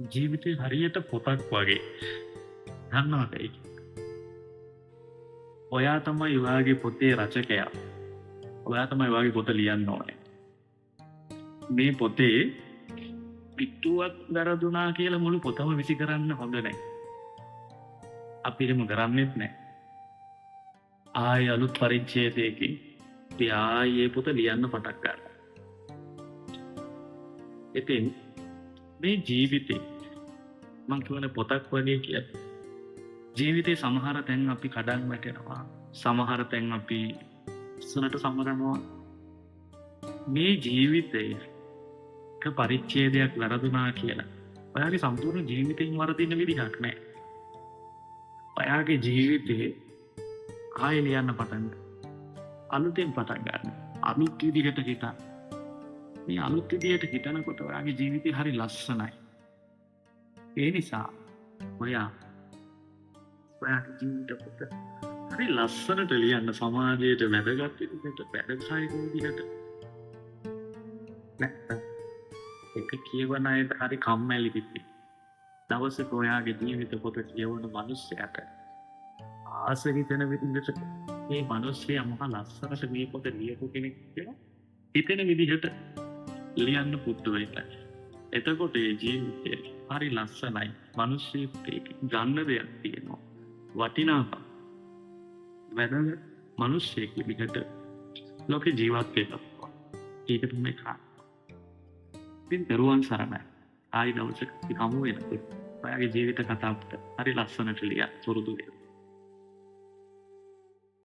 ජීවිතේ හරියට පොතක් වගේ. දන්නවද ඒක? ඔයා තමයි ඔයාගේ පොතේ රචකයා. ඔයා තමයි ඔයාගේ පොත ලියන්න ඕනේ. මේ පොතේ පිටුවක් වැරදුනා කියලා මුළු පොතම විසි කරන්න හොඳ නැහැ. අපි එහෙම කරන්නෙත් නැහැ. ආයෙ අලුත් පරිච්ඡේදයකින් අපි ආයෙ පොත ලියන්න පටන් ගන්නවා. ඉතින් මේ ජීවිතේ මං කියවන පොතක් වගේ කියලා. ජීවිතේ සමහර තැන් අපි කඩන් වැටෙනවා. සමහර තැන් අපි ලස්සනට සමරනවා. මේ ජීවිතේ එක පරිච්ඡේදයක් වැරදුනා කියලා ඔයාගේ සම්පූර්ණ ජීවිතේම වරදින්න විදිහක් නෑ. ඔයාගේ ජීවිතේ ආයෙ ලියන්න පටන් ගන්න. අලුතෙන් පටන් ගන්න. අලුත් විදිහට හිතන්න. මේ අලුත් විදිහට හිතනකොට ඔයාගේ ජීවිතේ හරි ලස්සනයි. ඒ නිසා ඔයා ඔයාගේ ජීවිත පොත හරි ලස්සනට ලියන්න, සමාජයට වැදගත් විදිහට, වැඩදායක විදිහට. නැත්නම් එක කියවන අයට හරි කම්මැලි විදිහට. දවසක ඔයාගේ ජීවිත පොත කියවන මනුස්සයාට ආස හිතෙන විදිහට, මේ මනුස්සයා මහා ලස්සනට මේ පොත ලියපු කෙනෙක් කියලා හිතෙන විදිහට ලියන්න පුරුදු වෙන්න. එතකොට ඒ ජීවිතය හරි ලස්සනයි. මනුස්සයෙක්ට ඒක ගන්න දෙයක් තියෙනවා. වටිනාකම්. වැදගත් මනුස්සයෙක් විදිහට ලෝකේ ජීවත් වෙන්න පුළුවන්. ඒක තමයි කාරණා. ඉතින් තෙරුවන් සරණයි. ආයි දවසක අපි හමු වෙනකොට ඔයාගේ ජීවිත කතාවට හරි ලස්සනට ලියන්න පුරුදු වෙන්න.